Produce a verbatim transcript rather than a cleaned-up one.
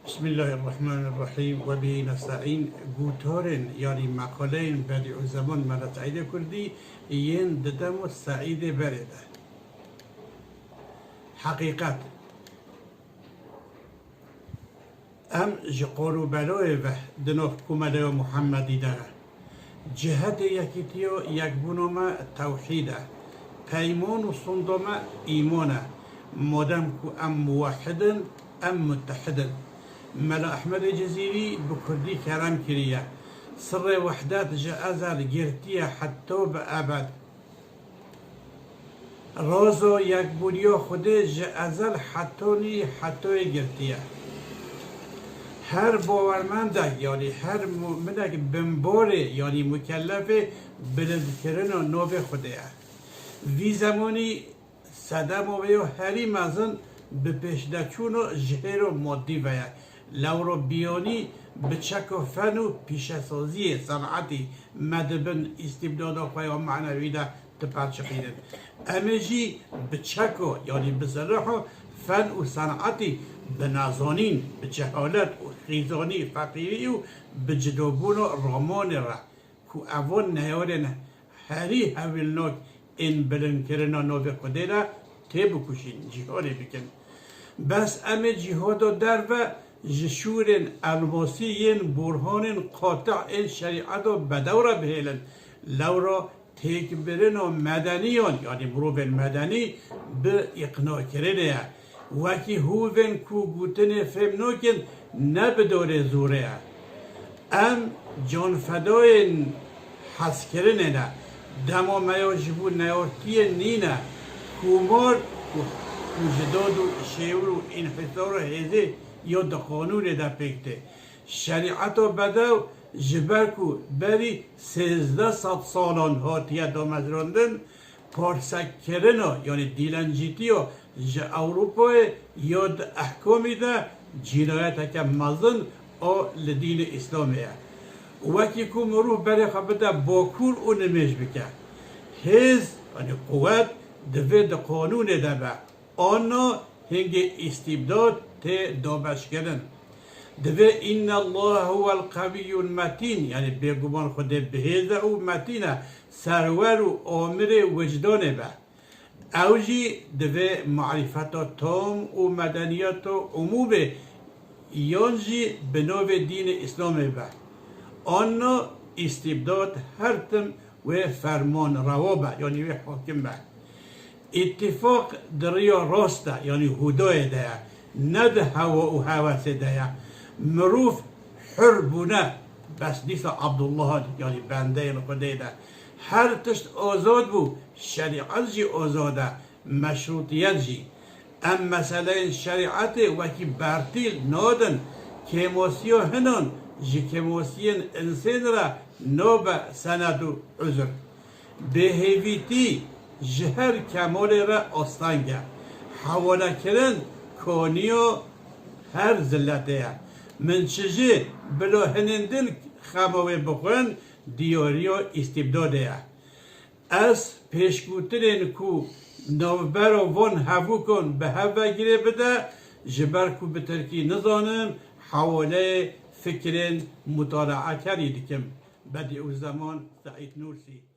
Bismillahirrahmanirrahîm. We bihî nesta'în. Guhdarên, yanî meqaleyên Bedîuzzeman Mela Seîdê Kurdî yên di dem û Seîdê berê de. Heqîqet. Em ji qor û beloyê ve di nav komeleya Muhemmedî de ne. Cihetê yekîtiya yekbûna me tewhîd e. Peyman û sonda me îman e. Madem ku em muwehhid in, em muttehid in. Mela Ehmedê Cizîrî bi kurdî kerem kiriye. Sirrê wehdet ji ezel girtiye heta bi ebed. Raza yekbûniya Xwedê ji ezel hetanî hetoyê girtiye. Her bawermendek, yanî her muminek binborê, yanî mukellefê bilindkirina navê Xwedê ye. Vî zemanî sedema wê ya herî mezin bi pêşdeçûna jihêra madî ve ye. Lewra biyanî bi çeka fen û pîşesaziyê, senetî, me di bin îstîbdada xwe ya manewî de diperçiqînin. Em ê jî bi çeko, yanî bi silaha fen û senetî, bi nezanîn, bi cehalet û xîzanî, feqîrî û bi cidobûna ramanê re, ku evan neyarên herî hewilnak ên bilindkirina navê Xwedê re têbikuşîn, cîhadê bikin. Bes em ê cîhada derve ji şûrên elmasî yên burhanên qatî ên şerîeta bedew re bihêlin. Lewra têkbirina medeniyan, yanî mirovên medenî, bi îqnakirinê ye. Wekî hovên ku gotinê fêm nakin, ne bi dorê zorê ye. Em canfedayên hezkirinê ne. Dema me ya ji bo neyartiyê nîne. Komar ku, ku ji dad û şêwir û înhîsara hêzê ya di qanûnê de pêk tê. Şerîeta bedew ji ber ku berî sêzdeh sed salan hatiye damezrandin, parsekirina, yanî dîlencîtiya ji Ewropayê ya di ehkamî de cînayeteke mezin a li dînê Îslamê ye. Wekî ku mirov berê xwe bide bakur û nimêj bike. Hêz, yanî quwet, divê di qanûnê de be. Anna hingê îstîbdad tê dabeşkirin. Divê "Innallaha huwel qewiyyul metîn", yanî bêguman Xwedê bihêz e û metîn e, serwer û amirê wicdanê be. Ew jî divê marîfeta tam û medeniyeta umûmê yan jî bi navê dînê Îslamê be. Anna îstîbdad her tim wê fermanrewa be, yanî wê hakim be. Îtîfaq di riya rast de, yanî hudayê de ye, ne di hewa û hewesê de ye. Mirov hur bûne, bes dîsa Abdullahan, yanî bendeyên Xwedê de. Her tişt azad bû, şerîet jî azad e, meşrûtiyet jî. Em meseleyên şerîetê wekî bertîl nadin, kêmosiya hinan ji kêmosiyên insên re nabe sened û uzr. Bêhêvîtî ji her kemalê re asteng e. Hewalekirin kaniya her ziletê ye. Min çi jî bila hinên din xema wê bixwin, diyariya îstîbdadê ye. Ez pêşgotinên ku navbera van hevûkan bi hev ve girê bide, ji ber ku bi tirkî nizanim, hewaleyê fikrên mutalaekerî dikim. Bedîuzzeman Seîd Nûrsî.